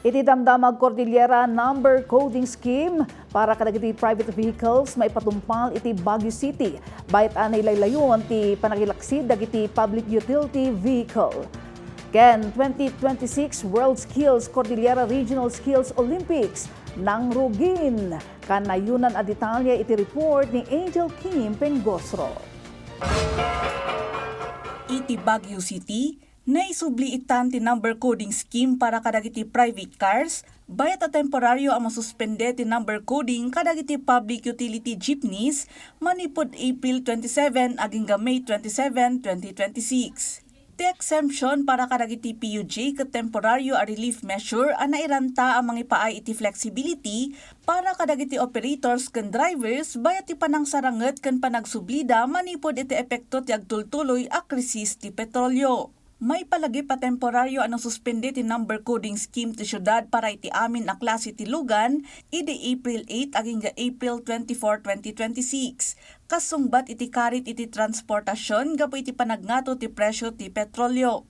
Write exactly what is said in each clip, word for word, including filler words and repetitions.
Iti Damdamag Cordillera Number Coding Scheme para kadagiti private vehicles maipatungpal iti Baguio City, bayat a nailaylayon ti pannakilaksid dagiti public utility vehicle. Ken twenty twenty-six World Skills Cordillera Regional Skills Olympics, nangrugin. Kanayonan a detalye iti report ni Angel Kim Pengosro. Iti Baguio City, naisubli itan ti number coding scheme para kadagiti private cars, bayat a temporario a masuspende ti number coding kadagiti public utility jeepneys manipud April twenty-seven agingga May twenty-seven, twenty twenty-six. Ti exemption para kadagiti P U J ket temporario a relief measure a nairanta a mangipaay iti flexibility para kadagiti operators ken drivers bayat ti panangsaranget ken panagsublida manipud iti epekto ti agtultuloy a krisis ti petrolio. Maipalagip a temporario a nasuspende ti number coding scheme ti siudad para iti amin a klase ti lugan idi April eight agingga April twenty-four, twenty twenty-six. Kasungbat iti karit iti transportasion gapu iti panagngato ti presio ti petrolio.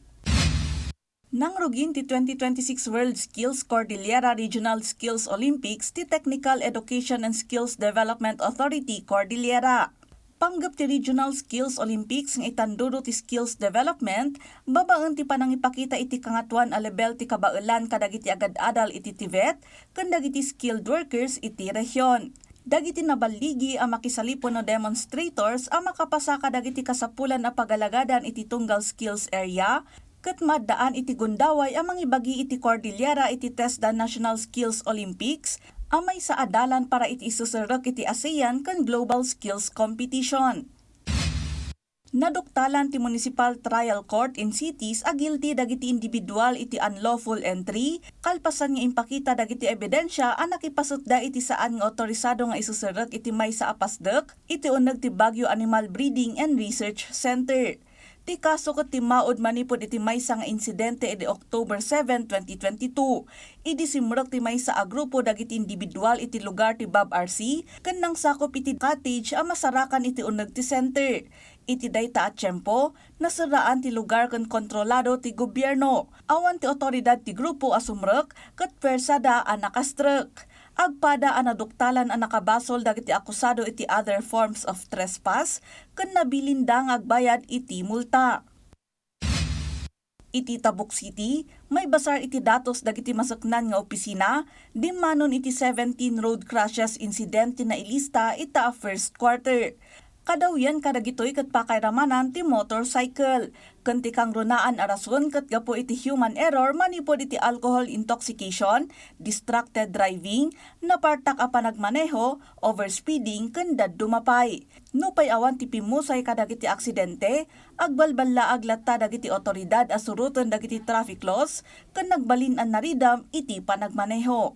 Nangrugin ti twenty twenty-six World Skills Cordillera Regional Skills Olympics ti Technical Education and Skills Development Authority Cordillera. Panggep ti Regional Skills Olympics nga itandudo ti skills development babaen ti panangipakita iti kangatoan a lebel ti kabaelan kadagiti agad-adal iti TVET ken dagiti skilled workers iti rehion. Dagiti naballigi a makisalip wenno demonstrators a makapasa kadagiti kasapulan a pagalagadan iti tunggal skills area ket maaddaan iti gundaway a mangibagi iti Cordillera iti TESDA National Skills Olympics a maysa a dalan para iti isuserrek iti ASEAN ken Global Skills Competition. Naduktalan ti Municipal Trial Court in Cities a guilty dagiti individual iti unlawful entry, kalpasan nga impakita dagiti ebidensia a nakipasetda iti saan nga awtorisado nga isuserrek iti maysa a pasdek iti uneg ti Baguio Animal Breeding and Research Center. Ti kaso ket timmaud manipud iti maysa nga insidente idi October seven, twenty twenty-two, idi simrek ti maysa a grupo dagiti individual iti lugar ti Bab R C ken nangsakup iti cottage a masarakan iti uneg ti center. Iti dayta a tiempo, naserraan ti lugar ken kontrolado ti gobierno. Awan ti awtoridad ti grupo a sumrek ket puersada a nakastrek. Agpada a naduktalan a nakabasol dagiti akusado iti other forms of trespass ken nabilinda nga agbayad iti multa. Iti Tabuk City, maibasar iti datos dagiti maseknan nga opisina, dimmanon iti seventeen road crashes incident ti nailista ita a first quarter. Kadawian kadagitoy ket pakairamanan ti motorcycle. Ken ti kangrunaan a rason ket gapu iti human error manipud iti alcohol intoxication, distracted driving, napartak a panagmaneho, overspeeding, ken dadduma pay. Nupay awan ti pimmusay kadagiti aksidente, agbalballaag latta dagiti awtoridad a suroten dagiti traffic laws ken nagbalin a naridam iti panagmaneho.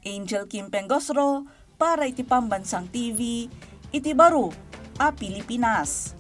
Angel Kim Pengosro para iti Pambansang T V, iti baro a Pilipinas.